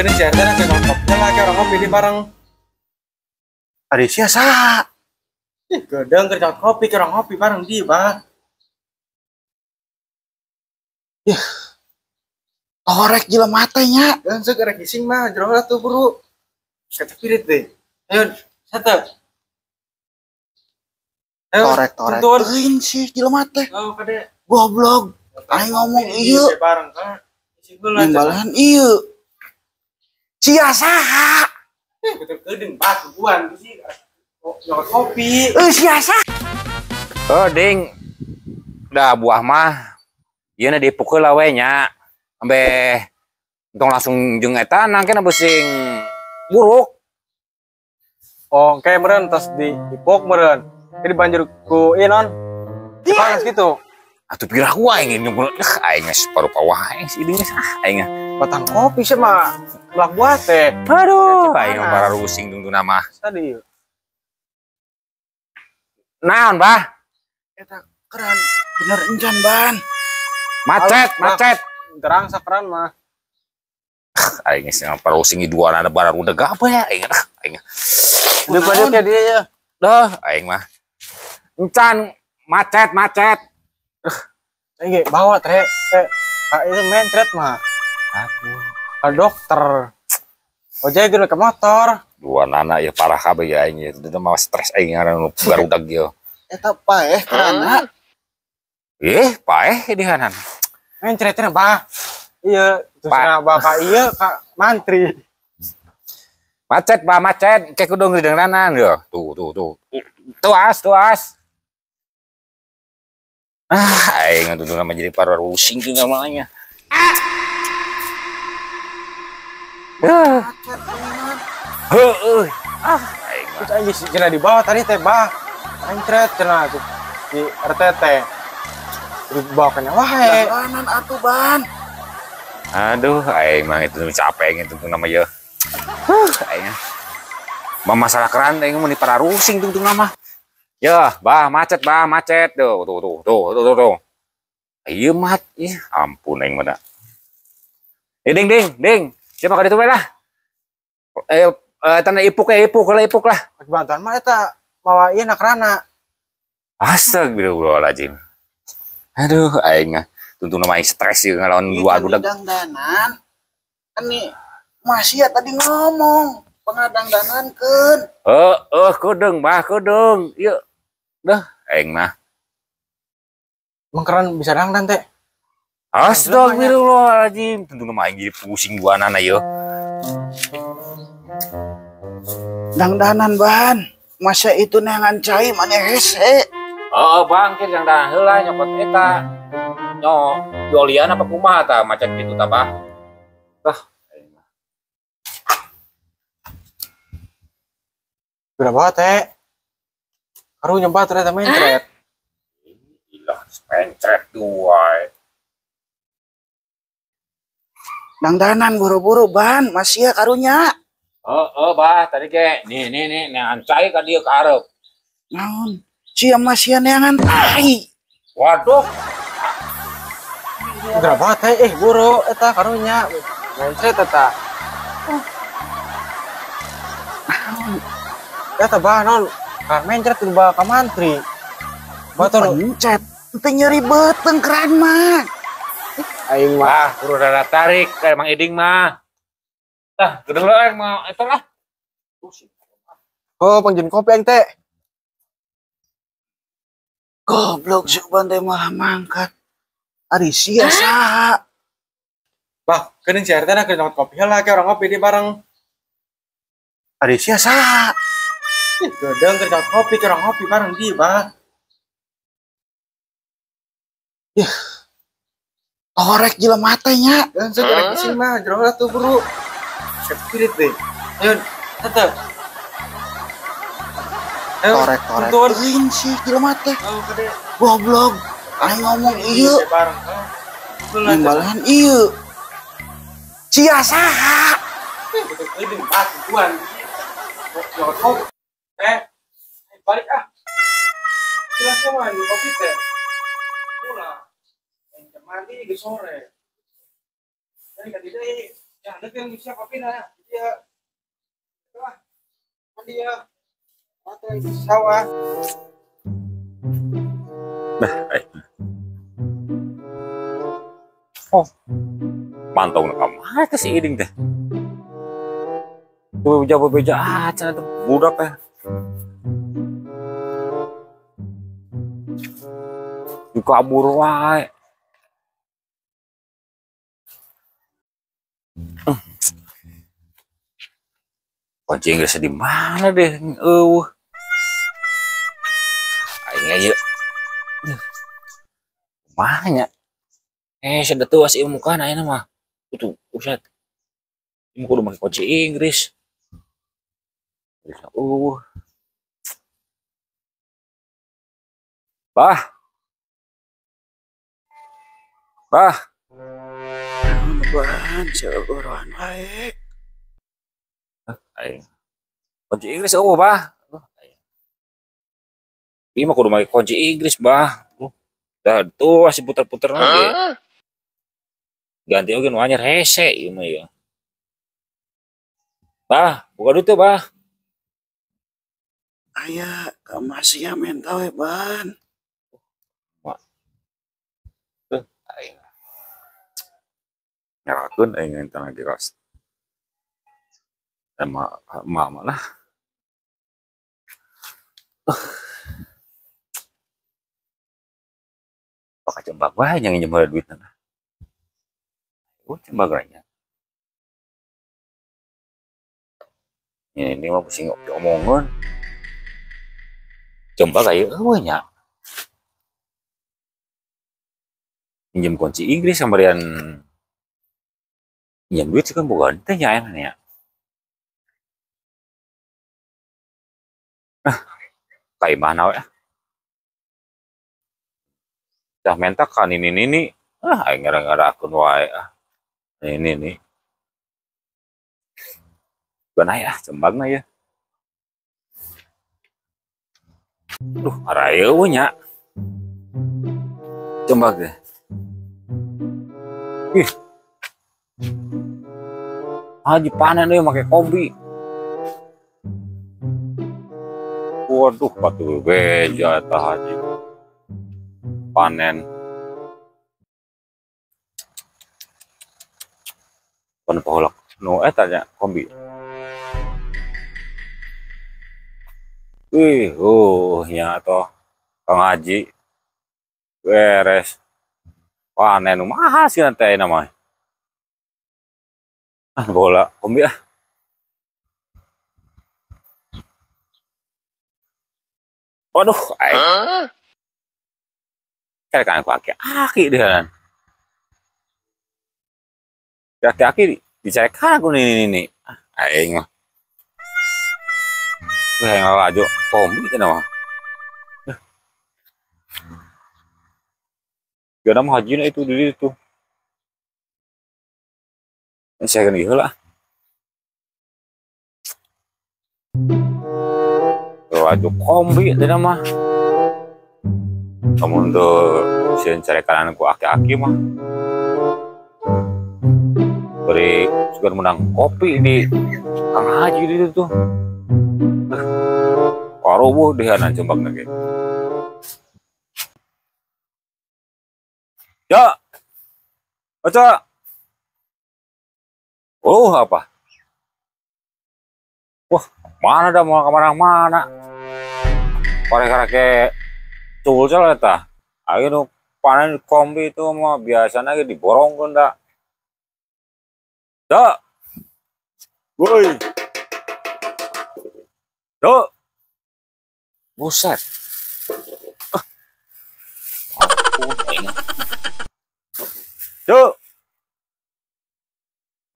Kene jartan ke kopi lah ke orang ngopi di bareng. Ari sia saha? Ih, gedeng kerja kopi ke orang ngopi bareng di, Bah. Yah. Torek jelema teh nya. Dan sekarang gising mah jero atuh buru. Kecepirit deh. Ayo, satu. Ayo, torek-torek teuing sih jelema teh. Oh, kade. Goblok. Aing ngomong ieu. Bareng kan. Nimbalan ieu. Sia saha? Betul keuding batuan sih. Nyokot kopi. Sia saha? Oh, ding. Dah buah mah. Ieu na dipukul lah we nya. Ambe entong langsung jeung eta nangkena besing buruk. Oh, kayak meureun tos dipuk meureun. Jadi banjur ku ieu non. Panas gitu. Atuh pirah wae aing aing geus paru-paru aing si iding ah aing. Batang kopi sih mah melak buah teh. Aduh, aing mah para rusing tungtuna mah. Tadi. Naon, Bah? Eta keran bener encan, Ban. Macet, macet. Terang sakeran mah. Aing geus para rusing dua ana bara rudeg apa ya aing. Aing. Daripada kayak dia ya. Dah, aing mah. Encan macet, macet. Aing bawa tre. Itu mencret mah. Aduh. Ke dokter. Ojek gitu ke motor. Dua nana ya parah kabeh ya aing itu mah stres aing ngaran garudag ieu. Eta paeh kerana. Paeh dihanan. Mencretna bah. Iya, terus bapak iya ka mantri. Macet bah macet, kayak kudu ngeudeungnanan yo. Tuh tuh tuh. Tuas, tuas. Ah, aing atuh nama jadi parah rusing tuh namanya. Heeh. Ah, aing terus aing cenah di bawah tadi teh bah. Mencret cenah tuh di RT teh. Dibawa ke wae. Jalanan atuh, Ban. Aduh, aing mah itu capek itu nama ye. Aing. Mah masalah keran aing mun para rusing tungtung nama. Ya, bah macet, bah macet. Tuh, tuh, tuh, tuh, tuh, tuh, tuh. Ieu mat, ih, ampun aing mah da. Ding, ding, ding. Siapa ka ditu we lah. Tanda ipuk ya, ipuk lah, ipuk lah. Bantuan mah eta mawa ieu na kerana. Astagfirullahaladzim. Aduh, aing tungtung nama aing stres ieu ngalawan dua budak. Dangdanan. Kan nih masih ya tadi ngomong pengadangdanankeun. Heeh, kedeung bah, kedeung. Ieu. Dah, aing mah. Emang keren bisa dangdan teh. Astagfirullahaladzim. Tungtung nama aing jadi pusing duanana ieu. Dangdanan ban. Masa itu neangan cai maneh hese. Heeh, bang, ke dangdanan heula nyokot eta. Nyo, jolian apa kumaha tah macet kitu tah, Bah? Tah. Berapa teh? Karunya baterai teh mencret. Gila, mencret dua. Dangdanan buru-buru ban, masih ya karunya. Heeh, Bah, tadi ke nih nih nih neangan cai ka dieu ka hareup. Naon? Sia masih neangan tai. Waduh. Berapa teh? Buru eta karunya. Mencret eta. Naon? Eta bah non, kan mencret dibawa ka mantri. Batur mencet, teu nyeri beuteung keran mah. Aing mah kudu rada tarik kayak Mang Iding mah. Tah, gedeung aing mah eta lah. Oh, pangjin kopi aing teh. Goblok suban teh malah mangkat. Ari sia saha? Bah, keun si RT na keur nyokot kopi heula ke orang ngopi di bareng. Ari sia saha? Gedeng kerja kopi ke orang ngopi bareng di, Bah. Yah. Torek jelema teh nya. Dan sekarang gising mah jero atuh buru. Kecepirit deh. Ayo, satu. Ayo, torek-torek teuing sih jelema teh. Oh, kade. Goblok. Aing ngomong ieu. Nimbalan ieu. Sia saha? Betul keuding batuan. Nyokot kopi. Balik ah. Jelas mah kopi teh. Pulang. Mandi di sore. Jadi kan tidak Ya, ada yang bisa kopi nah. Iya. Wah. Dia. Ada di sawah. Nah, oh. Mantau na kamana teh si Iding teh. Bebeja-bebeja acan teh budak teh. Dikabur wae. Kunci Inggris di mana deh? Eueuh. Aing aja. Banyak. Sudah tua sih muka ayeuna mah. Itu buset. Ini kudu make kunci Inggris. Bah. Bah. Ban, seueuran wae. Aing. Kunci Inggris eueuh, Bah. Ieu mah kudu make kunci Inggris, Bah. Dah tuh masih puter-puter lagi. Ganti oge nu anyar hese ieu mah ya. Bah, buka duit tuh, Bah. Aya, ka masih menta we, Ban. Wah. Aing. Nyalakeun aing ente lagi ros. Sama mama lah. Bakal coba wae yang nginjem heula duitna. Oh, coba geranya. Ini mah pusing diomongan. Coba kayak eueuh nya. Minjem kunci Inggris samarian minjem duit sih kan bukan teh nya nya. Ah, kayak mana we? Dah menta kan ini. Ah, aing ngara-ngarakeun wae ah. Ini nih. Banai ah, cembangna ya. Duh, araya nya. Cembang deh. Ih. Haji panen euy make kombi. Waduh, batu beja eta haji. Panen. Pan paholak nu eta nya kombi. Wih, nya atuh Kang Haji. Beres. Panen mahal sih nanti ayeuna mah. Ah, bola kombi ah. Waduh, aing. Kayak kan aki-aki deh kan. Aki-aki dicarekan aku nih. Ah, aing mah. Wih, yang lalajo kombi cenah mah. Gak nama hajina itu di itu. Saya kan heula. Lalajo kombi cenah mah. Kamu tuh sieun carekan ku aki-aki mah. Beri sugan menang kopi di Kang Haji di itu tuh. Warubuh dihanan jembak lagi. Ya. Baca. Oh, apa? Wah, mana dah mau kemana-mana. Korek-korek cul eta. Ayo nu panen kombi itu mah biasanya ge diborongkeun da. Ya. Woi. Duh. Buset. Ah. Duh.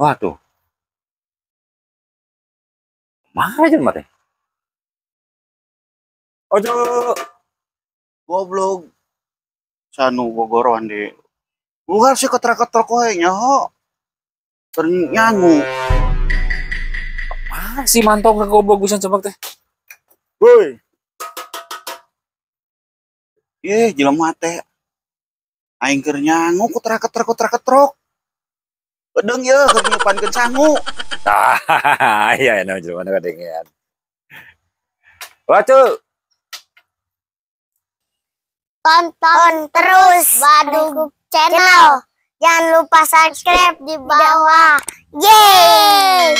Waduh. Mana aja mate? Ojo. Goblok. Sanu gogoroan di. Bukan sih ketrek-ketrek wae nya ho. Ternyangu. Mana sih mantong ke goblok pisan coba teh. Woi. Ih, jelema teh. Aing keur nyangu kutrek-ketrek kutrek-ketrok. Bedeung ye keur nyupankeun sangu. Tah, iya nama jelema nu kadengean. Wacu. Tonton terus Badug Channel. Jangan lupa subscribe di bawah. Yeay!